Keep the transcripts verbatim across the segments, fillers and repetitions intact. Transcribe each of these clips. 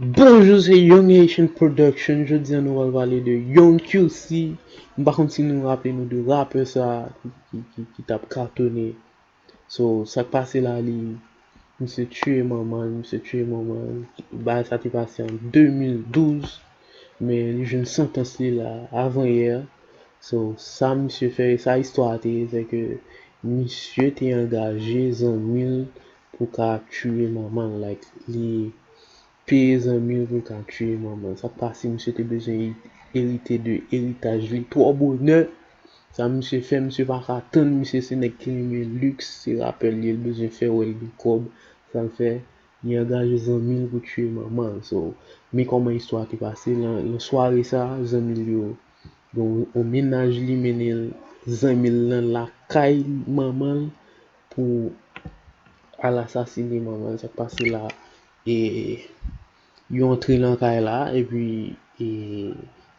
Bonjou, se Young Haitian Production. Jodi a nou pral pale de Young Q C. M pa konn si nou raple nou de rapè sa ki, ki, ki, ki t ap katone. So, sa k pase la, li, misye tiye manman l, misye tiye manman l. Bagay sa te pase an de mil douz, men li jwenn santans li la avan yè. So, sa misye fè, sa istwa a te ye, se ke misye te angaje zanmi l pou ka tiye manman l. Like, li peye zanmi l pou l ka tiye manman l. Sa k pase, misye te bezwen e-, erite de eritaj li twò bonè. Sa misye fè, misye pa ka tann, misye se nèg ki renmen liks, se rapè l ye, l bezwen fè wè l gen kòb. Sa l fè, li angaje zanmi l pou tiye manman l. So, men kòman istwa a te pase, nan, nan sware sa, zanmi l yo, yon, yon mennaj li mennen zanmi l nan lakay manman l pou al asasine manman l. Sa k pase la, e, yo antre nan kay la, epi, e,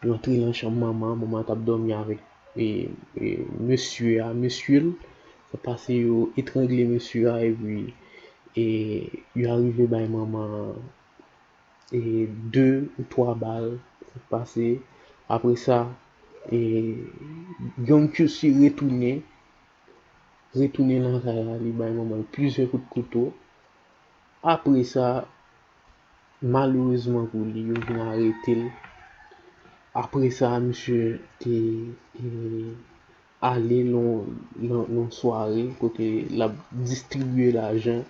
yo antre nan chanm manman, manman t ap dòmi avèk, e, e, mesye a, mesye l. Sa k pase, yo etrangle mesye a, epi, e, yo arive bay manman an, e, de ou twa bal. Sa k pase, apre sa, e, Young Q C retounen, retounen nan kay la, li bay manman l plizyè kout kouto. Apre sa, malerezman pou li, yo vin arete l. Apre sa, misye te, e, ale nan, nan, nan sware kote l ap distribye lajan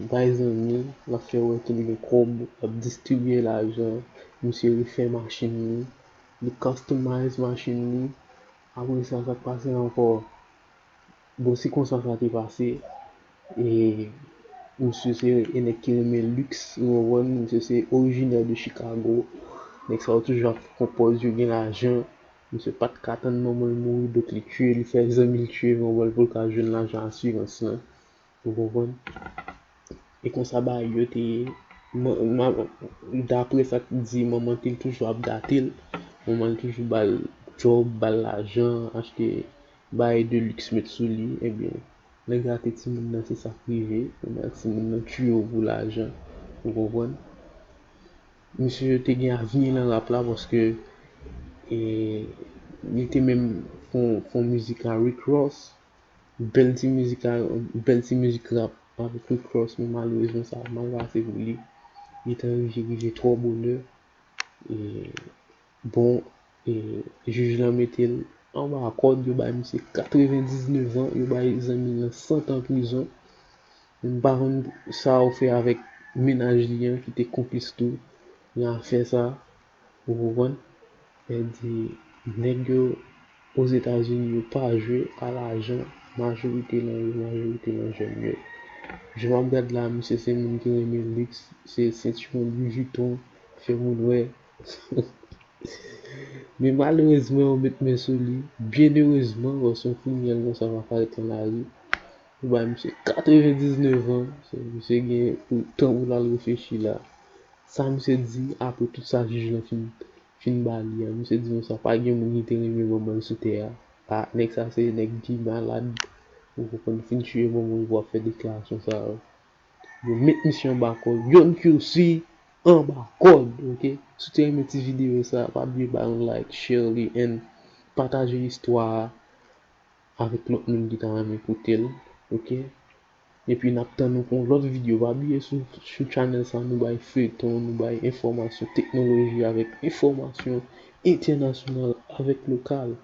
bay zanmi, l ap fè wè ke l gen kòb, l ap distribye lajan, misye refè machin li, li customize machin li. Apre sa, sa k pase ankò? Bon, se konsa sa te pase. E misye se e nèg ki renmen liks, ou konprann? Misye se orijinè de Chicago. Nèg sa yo toujou ap pran pòz yo gen lajan. Misye pa t ka tann manman l mouri, donk li tiye, li fè zanmi l tiye manman l pou l ka jwenn lajan asirans lan. Ou konprann? E konsa bagay yo te ye. Dapre sa k di, manman te toujou ap gate l. Manman l toujou ba l djòb, ba l lajan, achte bagay de liks met sou li. Ebyen, lè gate timoun nan, se sa k rive. Manman timoun nan tiye w pou lajan. Ou konprann? Misye te gen avni nan rap la paske, e, li te menm fè yon, fè yon mizik a Rick Ross. Bèl ti mizik a, bèl ti mizik rap avèk Rick Ross, men malerezman sa mal pase pou li. Li te rive, rive twò bonè. E, bon, e, jij lan mete l anba kòd, yo bay misye katrevendiznèf an, yo bay zanmi l lan san tan prizon. M pa konn sa yo fè avèk mennaj li an ki te konplis tou nan afè sa. Ou konprann? Sa di, nèg yo Ozetazini yo pa jwe a lajan, majorite nan yo, majorite nan jèn yo. Jan m ap gad la, misye se moun ki renmen liks, se sentiwon Louis Vuitton fè moun wè. Men malerezman, yo met men sou li. Byen erezman, paske yon kriminèl konsa pa parèt nan lari. Yo bay misye katrevendiznèf an, so misye gen pou tan pou l al reflechi la. Sa misye di apre tout sa jij lan fin, fin ba li a? Misye di konsa, pa gen moun ki te renmen manman l sou tè a. A, nèg sa se nèg ki malad. Ou konprann, fin tiye manman l pou ap fè deklarasyon sa yo. Yo met misye anba kòd. Young Q C anba kòd, oke? Si w te renmen ti videyo sa, pa bliye ba yon like, share li, and pataje istwa a avèk lòt moun ki ta renmen koute l, oke? Epi n ap tann nou pou yon lòt videyo. Pa bliye sou, sou channel sa, nou bay feyton, nou bay enfòmasyon teknoloji avèk enfòmasyon entènasyonal avèk lokal.